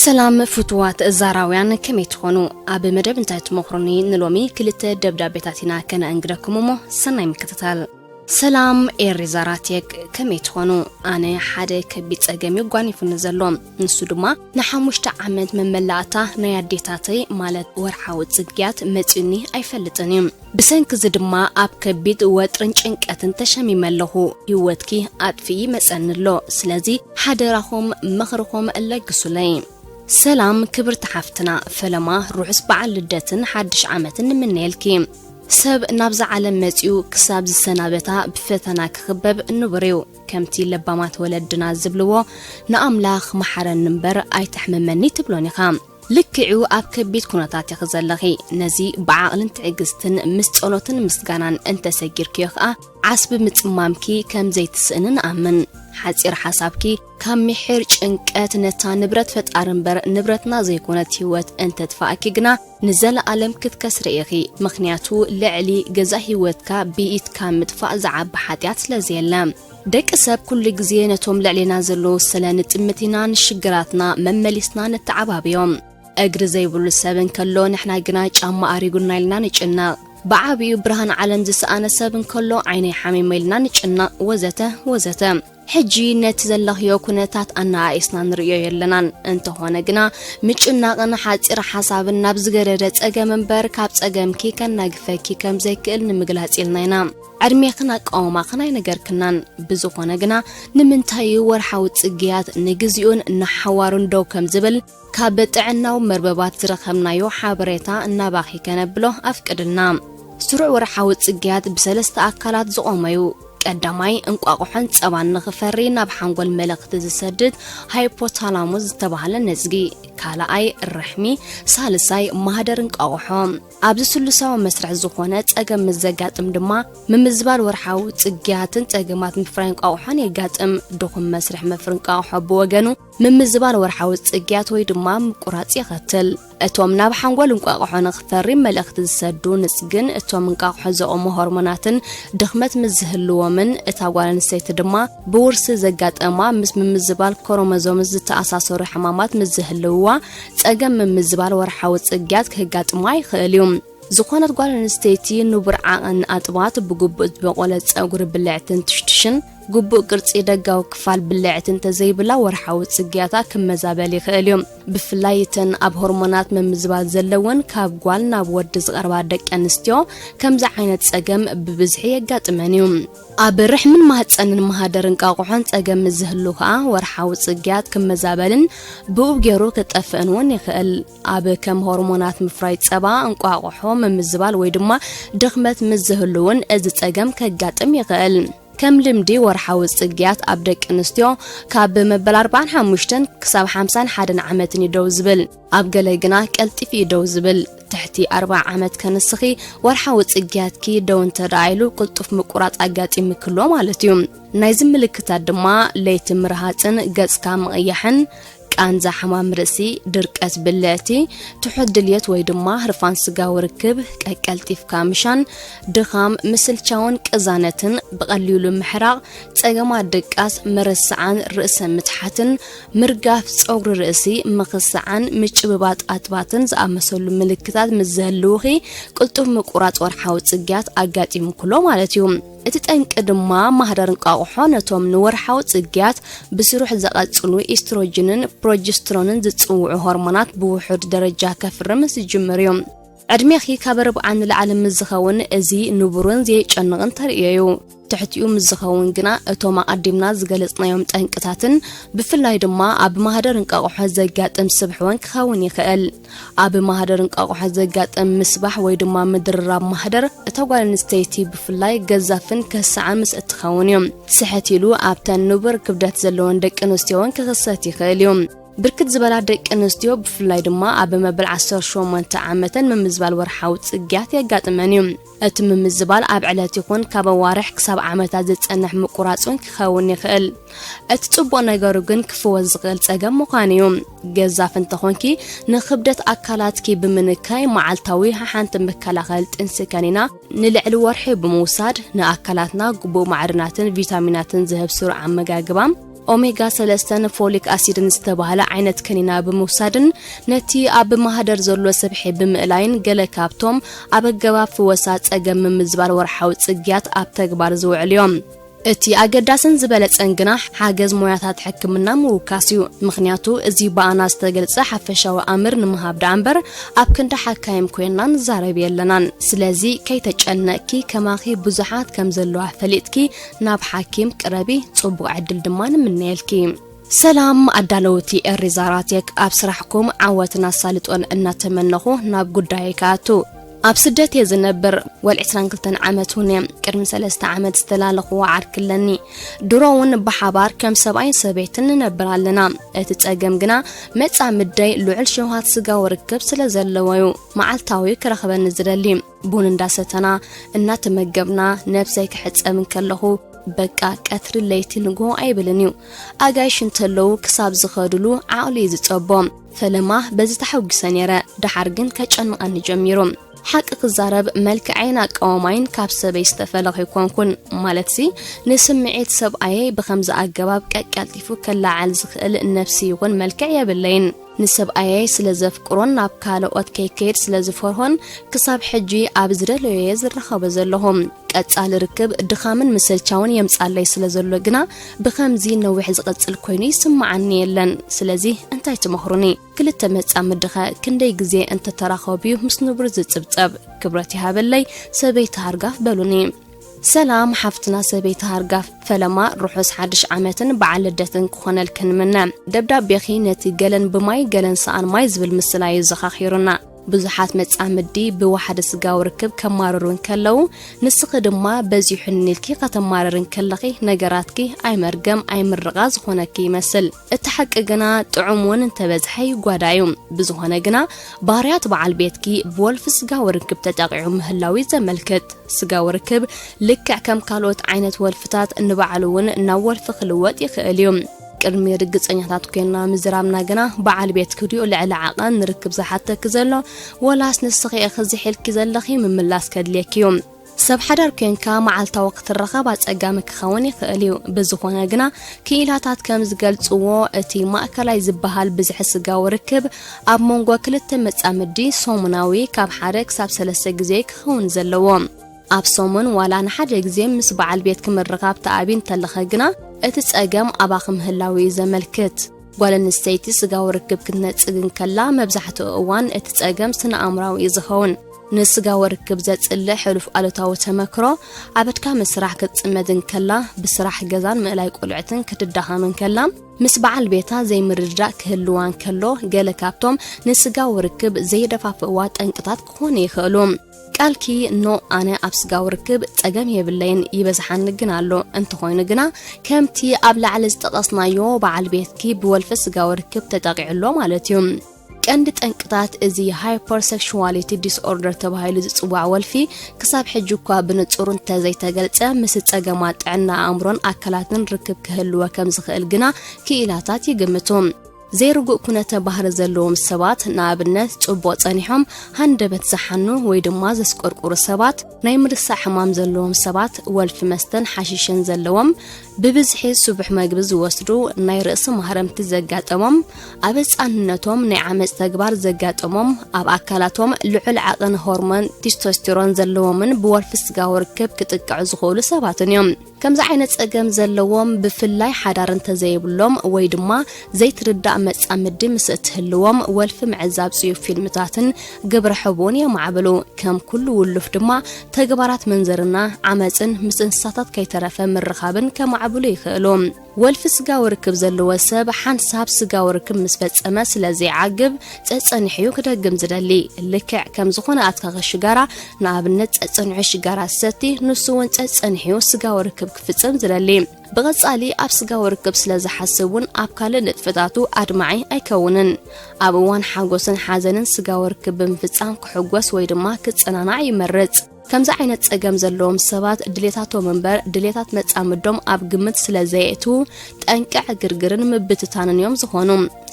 ሰላም ፍቱዋት ዛራውያን፣ ከመይ ትኾኑ? ኣብ መደብ እንታይ ትመኽሩኒ ንሎሚ ክልተ ደብዳቤታት ኢና ከነእንግደኩም እሞ ሰናይ ምክትታል። ሰላም ኤሪ ዛራቴክ፣ ከመይ ትኾኑ? ኣነ ሓደ ከቢድ ጸገም እዩ ጓኒፉኒ ዘሎ። ንሱ ድማ ንሓሙሽተ ዓመት መመላእታ ናይ ኣዴታተይ ማለት ወርሓዊ ጽግያት መጺኡኒ ኣይፈልጥን እዩ። ብሰንኪ እዚ ድማ ኣብ ከቢድ ወጥርን ጭንቀትን ተሸሚመ ኣለኹ። ህይወትኪ ኣጥፊኢ ይመጸኒ ኣሎ። ስለዚ ሓደራኹም ምኽርኹም ለግሱለይ። ሰላም ክብርቲ ሓፍትና፣ ፈለማ ርሑስ በዓል ልደትን ሓድሽ ዓመትን ንምነየልኪ። ሰብ ናብዛ ዓለም መጺኡ ክሳብ ዝሰናበታ ብፈተና ክኽበብ ንቡር እዩ። ከምቲ ለባማት ወለድና ዝብልዎ፣ ንኣምላኽ መሓረኒ እምበር ኣይተሕምመኒ ትብሎን ኢኻ። ልክዑ ኣብ ከቢድ ኩነታት ኢኺ ዘለኺ። ነዚ ብዓቕልን ትዕግስትን ምስ ጸሎትን ምስጋናን እንተሰጊርክዮ ኸኣ ዓስቢ ምጽማምኪ ከም ዘይትስእኒ ንኣምን። ሓጺር ሓሳብኪ ካብ ምሒር ጭንቀት ነታ ንብረት ፈጣሪ እምበር ንብረትና ዘይኮነት ህይወት እንተጥፋእኪ ግና ንዘለኣለም ክትከስሪ ኢኺ። ምኽንያቱ ልዕሊ ገዛእ ህይወትካ ብኢድካ ምጥፋእ ዝዓቢ ሓጢኣት ስለ ዘየለ። ደቂ ሰብ ኩሉ ግዜ ነቶም ልዕሌና ዘለዉ ስለ ንጥምት ኢና ንሽግራትና መመሊስና ነተዓባብዮም። እግሪ ዘይብሉ ሰብ እንከሎ ንሕና ግና ጫማ ኣሪጉና ኢልና ንጭነቕ። ብዓቢኡ ብርሃን ዓለም ዝሰኣነ ሰብ እንከሎ ዓይነይ ሓሚመ ኢልና ንጭነቕ ወዘተ ወዘተ። ሕጂ ነቲ ዘለኽዮ ኩነታት ኣነኣኢስና ንርእዮ የለናን። እንተኾነ ግና ምጭናቕን ሓጺር ሓሳብን ናብ ዝገደደ ጸገም እምበር ካብ ጸገምኪ ከናግፈኪ ከም ዘይክእል ንምግላጽ ኢልና ኢና። ዕድሜኽን ኣቃውማኽን ኣይነገርክናን። ብዝኾነ ግና ንምንታይ እዩ ወርሓዊ ጽግያት ንግዚኡን ንሓዋሩን ደው ከም ዝብል ካብ ጥዕናዊ መርበባት ዝረኸብናዮ ሓበሬታ እናባኺ ከነብሎ ኣፍቅድልና። ስሩዕ ወርሓዊ ጽግያት ብሰለስተ ኣካላት ዝቖመ እዩ። ቀዳማይ፣ እንቋቑሖን ጸባን ንኽፈሪ ናብ ሓንጎል መልእኽቲ ዝሰድድ ሃይፖታላሙስ ዝተባህለ ነዝጊ፣ ካልኣይ፣ ርሕሚ፣ ሳልሳይ፣ ማህደር እንቋቑሖ። ኣብዚ ስሉሳዊ መስርሕ ዝኾነ ጸገም ምስ ዘጋጥም ድማ ምምዝባል ወርሓዊ ጽግያትን ጸገማት ምፍራይ እንቋቑሖን የጋጥም። ድኹም መስርሕ መፍሪ እንቋቑሖ ብወገኑ ምምዝባል ወርሓዊ ጽግያት ወይ ድማ ምቁራጽ የኸትል። እቶም ናብ ሓንጎል እንቋቑሖ ንኽፈሪ መልእኽቲ ዝሰዱ ንጽግን እቶም እንቋቑሖ ዘቑሙ ሆርሞናትን ድኽመት ምስ ዝህልዎምን እታ ጓል ኣንስተይቲ ድማ ብውርሲ ዘጋጠማ ምስ ምምዝባል ክሮሞዞምስ ዝተኣሳሰሩ ሕማማት ምስ ዝህልውዋ ጸገም ምምዝባል ወርሓዊ ጽግያት ክህጋጥማ ይኽእል እዩ። ዝኾነት ጓል ኣንስተይቲ ንቡር ዓቐን ኣጥባት፣ ብግቡእ ዝበቖለ ጸጉሪ ብልዕትን ትሽትሽን፣ ግቡእ ቅርጺ ደጋዊ ክፋል ብልዕቲ እንተዘይብላ ወርሓዊ ጽግያታ ክመዛበል ይኽእል እዩ። ብፍላይ እተን ኣብ ሆርሞናት ምምዝባል ዘለወን ካብ ጓል ናብ ወዲ ዝቐርባ ደቂ ኣንስትዮ ከምዚ ዓይነት ጸገም ብብዝሒ የጋጥመን እዩ። ኣብ ርሕምን ማህጸንን ማህደር እንቋቑሖን ጸገም ምስ ዝህሉ ከኣ ወርሓዊ ጽግያት ክመዛበልን ብኡ ገይሩ ክጠፍእን እውን ይኽእል። ኣብ ከም ሆርሞናት ምፍራይ ጸባ፣ እንቋቑሖ ምምዝባል ወይ ድማ ድኽመት ምስ ዝህሉ እውን እዚ ጸገም ከጋጥም ይኽእል። ከም ልምዲ ወርሓዊ ጽግያት ኣብ ደቂ ኣንስትዮ ካብ መበል ኣርባዓን ሓሙሽተን ክሳብ ሓምሳን ሓደን ዓመትን እዩ ደው ዝብል። ኣብ ገለ ግና ቀልጢፉ እዩ ደው ዝብል። ትሕቲ ኣርብዓ ዓመት ከንስኺ ወርሓዊ ጽግያትኪ ደው እንተ ደኣ ኢሉ ቅልጡፍ ምቁራጽ ኣጋጢሙ ክሎ ማለት እዩ። ናይዚ ምልክታት ድማ ለይቲ ምርሃጽን ገጽካ ምቕያሕን፣ ቃንዛ፣ ሕማም ርእሲ፣ ድርቀት ብልዕቲ፣ ትሑት ድልየት ወይ ድማ ህርፋን ስጋዊ ርክብ፣ ቀቀልጢፍካ ምሻን፣ ድኻም፣ ምስልቻውን ቅዛነትን፣ ብቐሊሉ ምሕራቕ፣ ጸገማት ድቃስ፣ ምርስዓን ርእሰ ምትሓትን፣ ምርጋፍ ጸጉሪ ርእሲ፣ ምኽስዓን ምጭብባጥ ኣጥባትን ዝኣመሰሉ ምልክታት ምስ ዝህልውኺ ቅልጡፍ ምቁራጽ ወርሓዊ ጽግያት ኣጋጢሙ ክሎ ማለት እዩ። እቲ ጠንቂ ድማ ማህደር እንቋቑሖ ነቶም ንወርሓዊ ጽግያት ብስሩዕ ዘቐጽሉ ኢስትሮጅንን ፕሮጀስትሮንን ዝጽውዑ ሆርሞናት ብውሑድ ደረጃ ከፍሪ ምስ ዝጅምር እዩ። ዕድሜኺ ካብ ኣርብዓ ንላዕሊ ምስ ዝኸውን እዚ ንቡርን ዘየጨንቕን ተርእዮ እዩ። ትሕቲኡ ምስ ዝኸውን ግና እቶም ኣቐዲምና ዝገለጽናዮም ጠንቅታትን ብፍላይ ድማ ኣብ ማህደር እንቋቑሖ ዘጋጥም ስብሕወን ክኸውን ይኽእል። ኣብ ማህደር እንቋቑሖ ዘጋጥም ምስባሕ ወይ ድማ ምድርራብ ማህደር እታ ጓል ኣንስተይቲ ብፍላይ ገዛፍን ከሳዕን ምስ እትኸውን እዩ። ስሕት ኢሉ ኣብተን ንቡር ክብደት ዘለወን ደቂ ኣንስትዮ እውን ክኽሰት ይኽእል እዩ። ብርክት ዝበላ ደቂ ኣንስትዮ ብፍላይ ድማ ኣብ መበል ዓሰርተ ሸሞንተ ዓመተን ምምዝባል ወርሓዊ ጽግያት የጋጥመን እዩ። እቲ ምምዝባል ኣብ ዕለት ይኹን ካብ ኣዋርሕ ክሳብ ዓመታት ዝጸንሕ ምቁራጽ እውን ክኸውን ይኽእል። እቲ ጽቡቕ ነገሩ ግን ክፍወስ ዝኽእል ጸገም ምዃኑ እዩ። ገዛፍ እንተኾንኪ ንኽብደት ኣካላትኪ ብምንካይ መዓልታዊ ሓሓንቲ መከላኸሊ ጥንሲ ከኒና ንልዕሊ ወርሒ ብምውሳድ ንኣካላትና ግቡእ ማዕድናትን ቪታሚናትን ዝህብ ስሩዕ ኣመጋግባ ኦሜጋ ሰለስተን ፎሊክ ኣሲድን ዝተባህለ ዓይነት ከኒና ብምውሳድን ነቲ ኣብ ማህደር ዘሎ ስብሒ ብምእላይን ገለ ካብቶም ኣብ ኣገባብ ፍወሳ ጸገም ምምዝባል ወርሓዊ ጽግያት ኣብ ተግባር ዝውዕል እዮም። እቲ ኣገዳስን ዝበለጸን ግና ሓገዝ ሞያታት ሕክምና ምውካስ እዩ። ምኽንያቱ እዚ ብኣና ዝተገልጸ ሓፈሻዊ ኣምር ንምሃብ ደኣ እምበር ኣብ ክንዲ ሓካይም ኮይንና ንዛረብ የለናን። ስለዚ ከይተጨነቅኪ፣ ከማኺ ብዙሓት ከም ዘለዋ ፈሊጥኪ ናብ ሓኪም ቅረቢ። ጽቡቕ ዕድል ድማ ንምነየልኪ። ሰላም ኣዳለውቲ ኤሪ ዛራቴክ፣ ኣብ ስራሕኩም ዓወትን ኣሳልጦን እናተመነኹ ናብ ጉዳይ ከኣቱ። ኣብ ስደት እየ ዝነብር። ወል ዕስራን ክልተን ዓመት እውን እየ። ቅድሚ ሰለስተ ዓመት ዝተላለኽዎ ዓርኪ ኣለኒ። ድሮ እውን ብሓባር ከም ሰብኣይን ሰበይትን ንነብር ኣለና። እቲ ጸገም ግና መጻምደይ ልዑል ሸውሃት ስጋዊ ርክብ ስለ ዘለዎ እዩ መዓልታዊ ክረኽበኒ ዝደሊ። ቡን እንዳሰተና እናተመገብና ነብሰይ ክሕጸብ እንከለኹ በቃ ቀትሪ ለይቲ ንግሆ ኣይብልን እዩ። ኣጋይሽ እንተለዉ ክሳብ ዝኸድሉ ዓቕሉ እዩ ዝጸቦ። ፈለማ በዚ ተሓጒሰ ነይረ፣ ደሓር ግን ከጨንቐኒ ጀሚሩ። ሓቂ ክዛረብ፣ መልክዐይን ኣቃውማይን ካብ ሰበይ ዝተፈለኹ ኣይኮንኩን። ማለትሲ ንስምዒት ሰብኣየይ ብኸምዚ ኣገባብ ቀቀልጢፉ ከለዓዕል ዝኽእል ነብሲ ይኹን መልክዕ የብለይን። ንሰብኣየይ ስለ ዘፍቅሮን ናብ ካልኦት ከይከይድ ስለ ዝፈርሆን ክሳብ ሕጂ ኣብ ዝደለዮ እየ ዝራኸቦ ዘለኹ። ቀጻሊ ርክብ ድኻምን ምስልቻውን የምጻለይ ስለ ዘሎ ግና ብኸምዚ ነዊሕ ዝቕጽል ኮይኑ ይስምዓኒ የለን። ስለዚ እንታይ ትመኽሩኒ? ክልተ መጻምድኸ ክንደይ ግዜ እንተተራኸቡ'ዩ ምስ ንቡር ዝጽብጸብ? ክብረት ይሃበለይ ሰበይቲ ሃርጋፍ በሉኒ። ሰላም ሓፍትና ሰበይቲ ሃርጋፍ፣ ፈለማ ርሑስ ሓድሽ ዓመትን በዓል ልደትን ክኾነልኪ ንምነ። ደብዳቤኺ ነቲ ገለን ብማይ ገለን ሰኣን ማይ ዝብል ምስላ እዩ ዘኻኺሩና። ብዙሓት መጻምዲ ብዋሕዲ ስጋዊ ርክብ ከማርሩ እንከለዉ፣ ንስኺ ድማ በዚሑኒ ኢልኪ ከተማርሪ እንከለኺ ነገራትኪ ኣይመርገም ኣይምርቓ ዝኾነኪ ይመስል። እቲ ሓቂ ግና ጥዑም እውን እንተበዝሐ ይጓዳ እዩ። ብዝኾነ ግና ባህርያት በዓል ቤትኪ ብወልፊ ስጋዊ ርክብ ተጠቒዑ ምህላው እዩ ዘመልክት። ስጋዊ ርክብ ልክዕ ከም ካልኦት ዓይነት ወልፍታት ንባዕሉ እውን ናብ ወልፊ ክልወጥ ይኽእል እዩ። ቅድሚ ርግጸኛታት ኮይንና ምዝራብና ግና በዓል ቤትኪ ድዩ ልዕሊ ዓቐን ንርክብ ዝሓተኪ ዘሎ፣ ወላስ ንስኺ ኢኺ ዝሒልኪ ዘለኺ ምምላስ ከድልየኪ እዩ። ሰብ ሓዳር ኮይንካ መዓልታዊ ክትራኸብ ኣጸጋሚ ክኸውን ይኽእል እዩ። ብዝኾነ ግና ክኢላታት ከም ዝገልጽዎ እቲ ማእከላይ ዝበሃል ብዝሒ ስጋዊ ርክብ ኣብ መንጎ ክልተ መጻምዲ ሰሙናዊ ካብ ሓደ ክሳብ ሰለስተ ግዜ ክኸውን ዘለዎ። ኣብ ሰሙን ዋላ ንሓደ ግዜ ምስ በዓል ቤትኪ ምርኻብ ትኣብዪ እንተለኺ ግና እቲ ጸገም ኣባኺ ምህላው እዩ ዘመልክት። ጓል ኣንስተይቲ ስጋዊ ርክብ ክትነጽግ እንከላ መብዛሕትኡ እዋን እቲ ጸገም ስነ ኣእምራዊ እዩ ዝኸውን። ንስጋዊ ርክብ ዘጽልእ ሕሉፍ ኣሉታዊ ተመክሮ ኣብ ኣድካሚ ስራሕ ክትጽመድ እንከላ፣ ብስራሕ ገዛን ምእላይ ቆልዑትን ክትዳኸም እንከላ፣ ምስ በዓል ቤታ ዘይምርድዳእ ክህልዋ እንከሎ፣ ገለ ካብቶም ንስጋዊ ርክብ ዘየደፋፍእዋ ጠንቅታት ክኾኑ ይኽእሉ። ቃልኪ ኖ፣ ኣነ ኣብ ስጋዊ ርክብ ጸገም የብለይን፣ ይበዝሓኒ ግን ኣሎ። እንተኾይኑ ግና ከምቲ ኣብ ላዕሊ ዝጠቐስናዮ በዓል ቤትኪ ብወልፊ ስጋዊ ርክብ ተጠቒዑ ኣሎ ማለት እዩ። ቀንዲ ጠንቅታት እዚ ሃይፐርሴክሹዋሊቲ ዲስኦርደር ተባሂሉ ዝጽዋዕ ወልፊ ክሳብ ሕጂ እኳ ብንጹር እንተዘይተገልጸ፣ ምስ ጸገማት ጥዕና ኣእምሮን ኣካላትን ርክብ ክህልዎ ከም ዝኽእል ግና ክኢላታት ይግምቱ። ዘይርጉእ ኩነተ ባህሪ ዘለዎም ሰባት፣ ንኣብነት ጽቡቕ ጸኒሖም ሃንደበት ዝሓኑ ወይ ድማ ዘስቆርቁሩ ሰባት፣ ናይ ምርሳዕ ሕማም ዘለዎም ሰባት፣ ወልፊ መስተን ሓሺሽን ዘለዎም፣ ብብዝሒ ስቡሕ መግቢ ዝወስዱ፣ ናይ ርእሲ ማህረምቲ ዘጋጠሞም፣ ኣብ ህጻንነቶም ናይ ዓመጽ ተግባር ዘጋጠሞም፣ ኣብ ኣካላቶም ልዑል ዓቐን ሆርሞን ቲስቶስቴሮን ዘለዎምን ብወልፊ ስጋዊ ርክብ ክጥቅዑ ዝኽእሉ ሰባትን እዮም። ከምዚ ዓይነት ጸገም ዘለዎም፣ ብፍላይ ሓዳር እንተዘይብሎም ወይ ድማ ዘይትርዳእ መጻምዲ ምስ እትህልዎም፣ ወልፊ ምዕዛብ ጽዩፍ ፊልምታትን ግብረ ሕቡን የማዕብሉ። ከም ኩሉ ውሉፍ ድማ ተግባራት ምንዝርና፣ ዓመጽን ምስ እንስሳታት ከይተረፈ ምርኻብን ከማዕብሉ ይኽእሉ። ወልፊ ስጋዊ ርክብ ዘለዎ ሰብ ሓንሳብ ስጋዊ ርክብ ምስ ፈጸመ ስለ ዘይዓግብ፣ ጸጸኒሑ እዩ ክደግም ዝደሊ። ልክዕ ከም ዝኾነ ኣትካኺ ሽጋራ፣ ንኣብነት፣ ጸጸኒሑ ሽጋራ ዝሰቲ፣ ንሱ እውን ጸጸኒሑ እዩ ስጋዊ ርክብ ክፍጽም ዝደሊ። ብቐጻሊ ኣብ ስጋዊ ርክብ ስለ ዝሓስብ እውን ኣብ ካልእ ንጥፈታቱ ኣድማዒ ኣይከውንን። ኣብ እዋን ሓጎስን ሓዘንን ስጋዊ ርክብ ብምፍጻም ክሕጎስ ወይ ድማ ክጸናናዕ ይመርጽ። ከምዚ ዓይነት ጸገም ዘለዎም ሰባት ድሌታቶም እምበር ድሌታት መጻምዶም ኣብ ግምት ስለ ዘየእትዉ፣ ጠንቂ ዕግርግርን ምብትታንን እዮም ዝኾኑ።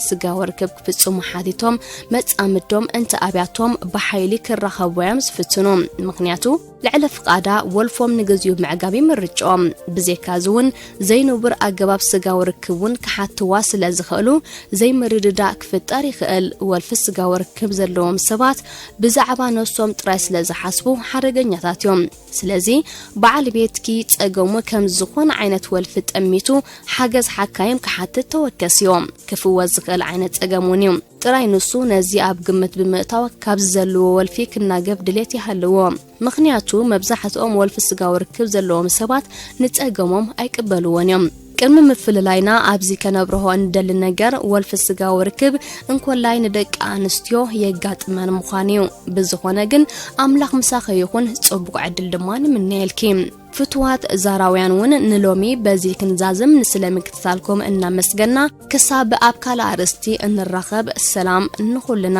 ስጋዊ ርክብ ክፍጽሙ ሓቲቶም መጻምዶም እንተ ኣብያቶም፣ ብሓይሊ ክራኸቡ እዮም ዝፍትኑ። ምኽንያቱ፣ ልዕሊ ፍቓዳ ወልፎም ንግዚኡ ምዕጋብ እዩ ምርጭኦም። ብዘይካዚ እውን፣ ዘይንቡር ኣገባብ ስጋዊ ርክብ እውን ክሓትዋ ስለ ዝኽእሉ፣ ዘይምርድዳእ ክፍጠር ይኽእል። ወልፊ ስጋዊ ርክብ ዘለዎም ሰባት ብዛዕባ ነፍሶም ጥራይ ስለ ዝሓስቡ ሓደገኛታት እዮም። ስለዚ፣ በዓል ቤትኪ ጸገሙ ከም ዝኾነ ዓይነት ወልፊ ጠሚቱ ሓገዝ ሓካይም ክሓትት ተወከስዮ። ክፍወስ ዝኽእል ዓይነት ጸገም እውን እዩ። ጥራይ ንሱ ነዚ ኣብ ግምት ብምእታው፣ ካብዚ ዘለዎ ወልፊ ክናገፍ ድሌት ይሃልዎ። ምኽንያቱ፣ መብዛሕትኦም ወልፊ ስጋዊ ርክብ ዘለዎም ሰባት ንጸገሞም ኣይቅበልዎን እዮም። ቅድሚ ምፍልላይና፣ ኣብዚ ከነብርሆ እንደሊ ነገር፣ ወልፊ ስጋዊ ርክብ እንኮላይ ንደቂ ኣንስትዮ የጋጥመን ምዃን እዩ። ብዝኾነ ግን፣ ኣምላኽ ምሳኸ ይኹን፣ ጽቡቕ ዕድል ድማ ንምነየልኪ። ፍትዋት ዛራውያን እውን ንሎሚ በዚ ክንዛዝም፣ ንስለ ምክትታልኩም እናመስገና፣ ክሳብ ኣብ ካልእ ኣርእስቲ እንራኸብ፣ ሰላም ንኹልና።